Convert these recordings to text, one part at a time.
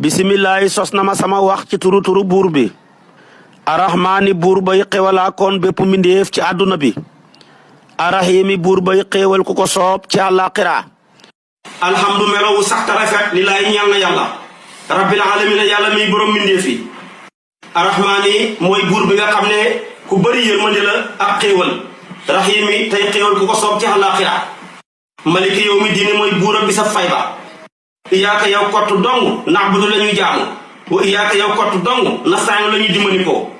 bisimillahi sos na ma sama wax ci turu buur bi arrahmaani buur bay xewalaa koon bépp mbindéef ci àdduna bi arrahimi buur bay xéewal ku ko soob ci àllaaxira alhamdu melowu sax ta rafet li laay ñeel na yàlla rabbil alamina yàlla miy borom mbindéef yi arrahmaani mooy buur bi nga xam ne ku bëri yërmande la ak xéewal rahimi tey xéewal ku ko soob ci àllaaxira maliki yow mi diine mooy buuram bi sa fay ba iyaaka yow kottu dong na'budu la ñuy jaamu wa iyaaka yow kottu dong nasta'iinu la ñuy dimbali ko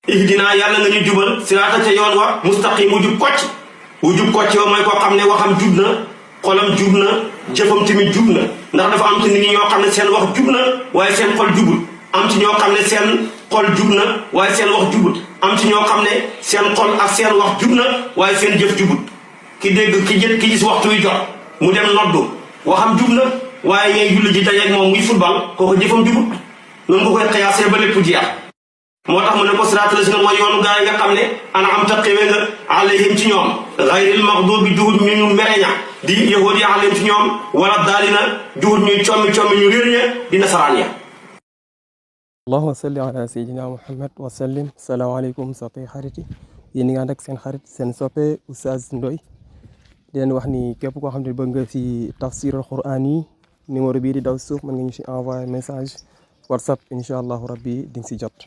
ihdina yàlla nga ñu jubal siraata ca yoon wa mustaqim wu jub kocc wa mooy koo xam ne waxam jub na xolam jub na jëfam tamit jub na ndax dafa am ci nit ñi ñoo xam ne seen wax jub na waaye seen xol jubut am ci ñoo xam ne seen xol jub na waaye seen wax jubut am ci ñoo xam ne seen xol ak seen wax jub na waaye seen jëf jubut ki dégg ki gis waxtu wi jot mu dem noddu waxam jub na waaye ñooy julli ji dajeeg moom muy football kooku jëfam jubut noonu ko koy xiyaasee ba lépp jeex moo tax mu ne ko siraatal lazina mooy yoonu gaa yi nga xam ne an'amta xéwe nga alayhim ci ñoom gayril maxduubi juhut ñu mereña di yahuud yi alayhim ci ñoom wala daalina juhut ñuy commi ñu réer ña di nasaraan ya allahumma salli ala sayyidina muhammad wa sallim salaamaaleykum soppe xarit yi yéen ñi nga ànd ak seen xarit seen soppe Oustaz Ndoye di leen wax ni képp koo xam ne bëgg nga si tafsirul quran yi numéro bii di daw suuf mën nga ñu si envoyé message WhatsApp incha allahu rabbi di nga si jot